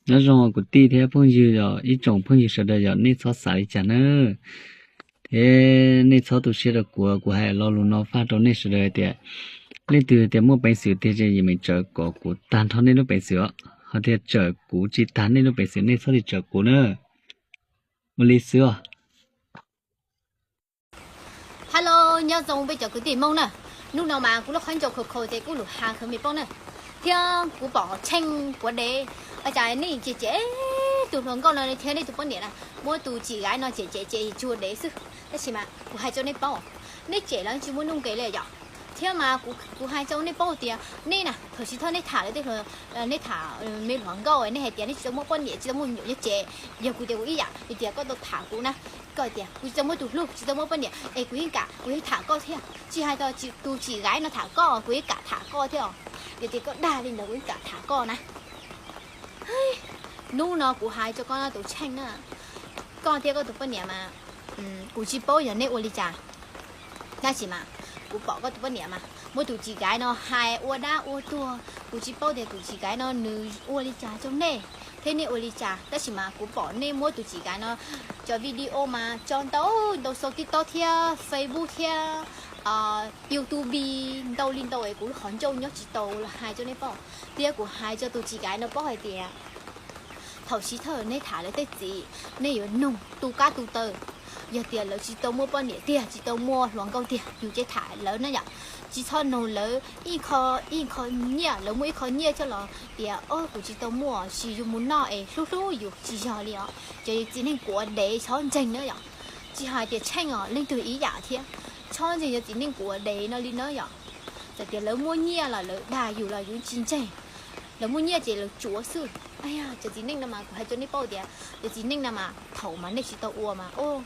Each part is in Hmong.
Nyob zoo kuv tij thiab phooj ywg, yog ib tsoom phooj ywg sawv daws, yog nej txhob xav li cas na, thiab nej txhob tu siab rau kuv. Kuv hais lo lus no faj rau nej sawv daws tias leej twg tias muaj peev xwm tiag ces yeej meem tsawm kom kuv tag nrho nej lub peev xwm os, ho tias tsawm kuv tsis tag nej lub peev xwm nej txhob tias tsawm kuv na. Ua li xwb os. Hello, nyob zoo peb cov kwv tij Hmoob na. Hnub no mas kuv lub qhov ncauj khaus khaus ces kuv lus has khawv me paub na. Thiab kuv pom Tsheej quav dev, ua cas nej cem cem tus hluas nkauj no thiab nej tus poj niam na, muab tus txiv gaiv no cem cem cem tsuag dev xwb. Tab sis mas kuv hais rau nej paub, nej cem los tsis muaj nuj nqis li yom. Thiab mas kuv hais rau nej paub tias nej na, thaum sib thawj nej tham lawv tej, nej tham me hluas nkauj, nej hais tias nej tsis tau muaj poj niam tsis tau muaj me nyuam nyob tsev. Yog kuv ces kuv ib yam li tias koj tau tham kuv na, koj hais tias kuv tsis tau muaj tus hlub tsis tau muaj poj niam es kuv yeej kam kuv yeej tham koj thiab, tsis hais tias tus txiv gaiv no tham koj kuv yeej kam tham koj thiab os. Yog tias koj dag li ntawd kuv yeej kam tham koj na. Hnub no kuv hais rau koj tus Tsheej na, koj thiab koj tus poj niam mas kuv tsis paub yog nej ua li cas, tab sis mas kuv pom koj tus poj niam mas muab tus txiv gaiv no hais ua dab ua tuag. Kuv tsis paub tias tus txiv gaiv no nws ua li cas rau nej thiab nej ua li cas, tab sis mas kuv pom nej muab tus txiv gaiv no cov video mas tso ntau ntau saum TikTok thiab Facebook thiab YouTube ntau li ntau es kuv lub qhov ncauj nyob tsis tau los hais rau nej paub. Thiab kuv hais rau tus txiv gaiv no paub hais tias thaum sib thawj nej tham lawv tej txiv, nej yuav nug tu kab tu taw. Yog tias lawv tsis tau muaj poj niam tiag tsis tau muaj hluas nkauj tiag yus ces tham lawv na yom. Tsis txhob nug lawv ib qho, ib qho nyiaj, lawv muaj ib qho nyiaj coj los tias o kuv tsis tau muaj, sis yus mus noj es hlub hlub yus, tsis yog li os. Cov txiv neej quav dev txhob ntseeg na yom. Tsis hais tias Tsheej os, leej twg ib yam thiab, txhob ntseeg cov txiv neej quav dev no li na yom. Txawm tias lawv muaj nyiaj los lawv dag yus los yus tsis ntseeg. Lawv muaj nyiaj ces lawv tsuav xwb. Cov txiv neej no mas kuv hais rau nej paub tias cov txiv neej no mas thaum mas nej tsis tau ua mas o,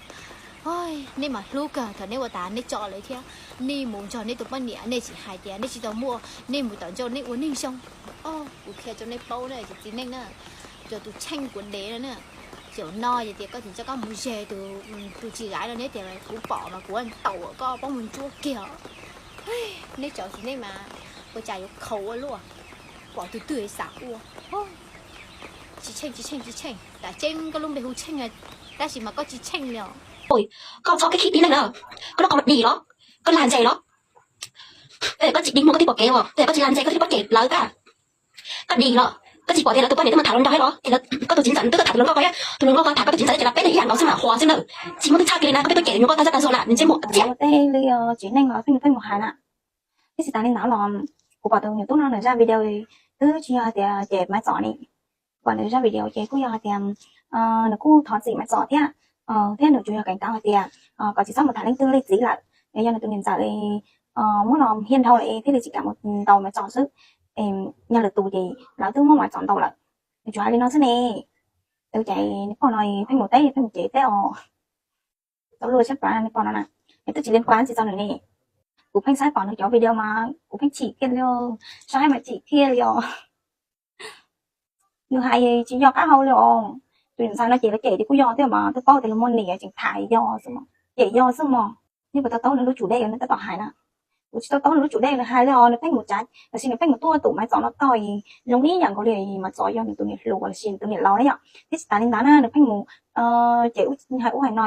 nej mas hlub kawg, thaum nej ua tas nej tso lawv thiab, nej mus nrog nej tus poj niam nej tsis hais tias nej tsis tau muaj, nej mus tom ntej nej ua neeg zoo. Kuv qhia rau nej paub na cov txiv neej na, cov tus Tsheej quav dev no na. Zaum no yog tias koj tseem coj koj mus ze tus, tus txiv gaiv no neb tias kuv pom mas kuv ntaus koj pob muag ntsuab kiag. Nej cov txiv neej mas ua cas yuav khaus ua luaj, pom tus twg xav ua. Tsis Tsheej, tsis Tsheej, tsis Tsheej, tam tseeb koj lub npe hu Tsheej, tab sis mas koj tsis Tsheej li os. Koj txhob khib khib txiv neej na, koj lub qhov mas dig los, koj lag ntseg los, koj tsis dig muag koj twb pom kev os, koj tsis lag ntseg koj twb pom kev lawm koj. Koj dig los, koj tsis pom tias lawv tus poj niam twb mus tham hluas nraug thiab los, koj tus txiv ntxawm twb tuaj tham tus hluas nkauj ko, tus hluas nkauj ko tham koj tus txiv ntxawm ces lawv peb leeg ib yam nkaus xwb mas qhuas xwb na. Tsis muaj twb txhaj kiag li na, koj peb tuaj cem nyuam nkauj tag zaj tag zog na, ntsej muag cia li txiv neej los pheej mus hais na. Tab sis tas li ntawd los kuv pom tus nyuam tub no nws zaj video twb tsis yog hais tias cem Maiv Txos ne. Pom nws zaj video ces kuj yog hais tias nws kuj thov txim Maiv Txos thiab, thiab nws tsuas yog keev tav hais tias kom tsis txhob mus tham leej twg li txiv lawm, yog nws tus niam ntxawm muab los hiaj dhau lawm thiaj li tsis kam mus ntaus Maiv Txos xwb. Yog lwm tus ces lawv twb muab Maiv Txos ntaus lawm. Nws tsuas hais li no xwb ne. Ces nws poj no pheej mus teb pheej mus cem teb os. Tau luag siab plab nws pom no na, es twb tsis li kuav tsis txog nws ne. Kuv pheej saib pom nws cov video mas kuv pheej chim kiag li, saib mas chim kiag li os. Nws hais tsis yog qab hau li os. Tus ntxhais no ces lawv cem ces kuj yog thiab mas twb paub tias luag muaj niam tseem tham yog xwb, cem yog xwb mog. Nws puas tau taub nws lub tsum dej nws tab tom hais na? Kuv tsis tau taub nws lub tsum dej nws hais li os, nws pheej mus tsav los sis nws pheej mus tuaj tus Maiv Txos no tog zoo ib yam nkaus li Maiv Txos yog nws tus niam hluas los sis tus niam laus na yom. Thiab tsis tas li ntawd na nws pheej mus cem hais ub hais no,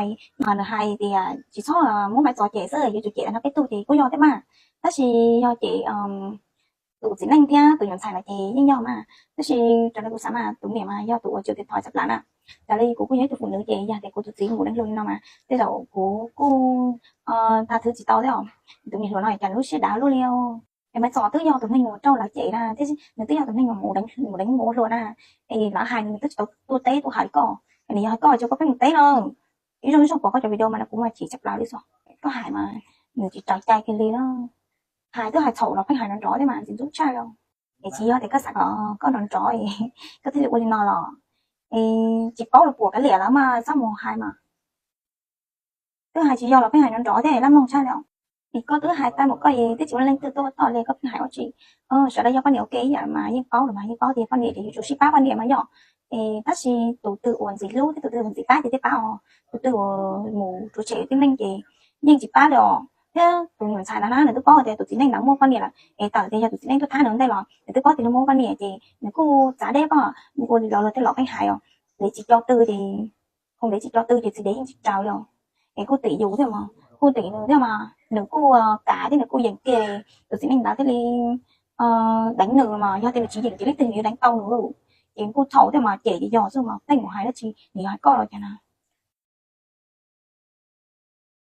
nws hais tias tsis txhob muab Maiv Txos cem xwb, yuav tsum cem no peb tug ces kuj yog thiab mas. Tab sis yog cem tus txiv neej thiab tus nyuam ntxhais no ces yeej yog mas, tab sis raws li kuv xav mas tus niam mas yog tus uas tseem thov tshaj plaws na. Raws li kuv kuj yog ib tug fum nws ces yog tias kuv tus txiv mus deev hluas li no mas tej zaum kuv kuj tha thwv tsis tau thiab os. Tus niam hluas no cas lub siab dav luaj li. Es Maiv Txos twb yog tus neeg uas raug lawv cem na, thiab nws twb yog tus neeg uas mus deev mus hluas na. Es lawv hais nws twb tsis tau tuaj teb tuaj hais koj, es nws yog hais koj ces koj pheej mus teb na. Ib zaug ib zaug pom koj cov video mas kuv mas chim tshaj plaws li xwb. Koj hais mas nws tsis raws cai kiag li na. Hais twb hais txhaum los pheej hais nrov nrov thiab mas ntxim ntxub tshaj li. Es tsis yog tias koj xav kom koj nrov nrov koj thiaj li ua li no los, es tsis paub los puas kav liam lawv mas txhob mus hais mas. Twb hais tsis yog los pheej hais nrov nrov thiab laj mloog tshaj li. Es koj twb hais tag mus koj es twb tsis muaj leej twg tuaj tom li koj pheej hais ua tsi. Sawv daws yog poj niam ua ke ib yam mas yeej paub los mas yeej paub tias poj niam ces yuav tsum sib pab poj niam mas yom. Es tab sis tus twg uas ntxim hlub thiab tus twg uas ntxim pab ces thiaj pab os. Tus twg uas mus rhuav tshem tib neeg ces yeej tsis pab li os. Thiab tus nyuam ntxhais ntawd na nws twb paub tias tus txiv neej ntawd muaj poj niam lawm, es txawm tias yog tus txiv neej tuaj thab nws ua ntej los nws twb paub tias nws muaj poj niam ces nws kuj txav deb koj ua li los luag tej laus pheej hais os, dev tsis co tw ces, hoo dev tsis co tw ces txiv dev yeej tsis raws li. Es kuj tim yus thiab mas, kuj tim nws thiab mas nws kuj kam thiab nws kuj yeem kiag, tus txiv neej ntawd thiaj li deev nws mas yog tias nws tsis yeem ces leej twg nws yuav deev tau nws. Ces kuj txhaum thiab mas cem ces yog xwb mas tej mus hais dab tsi nws yuav hais koj los cas na.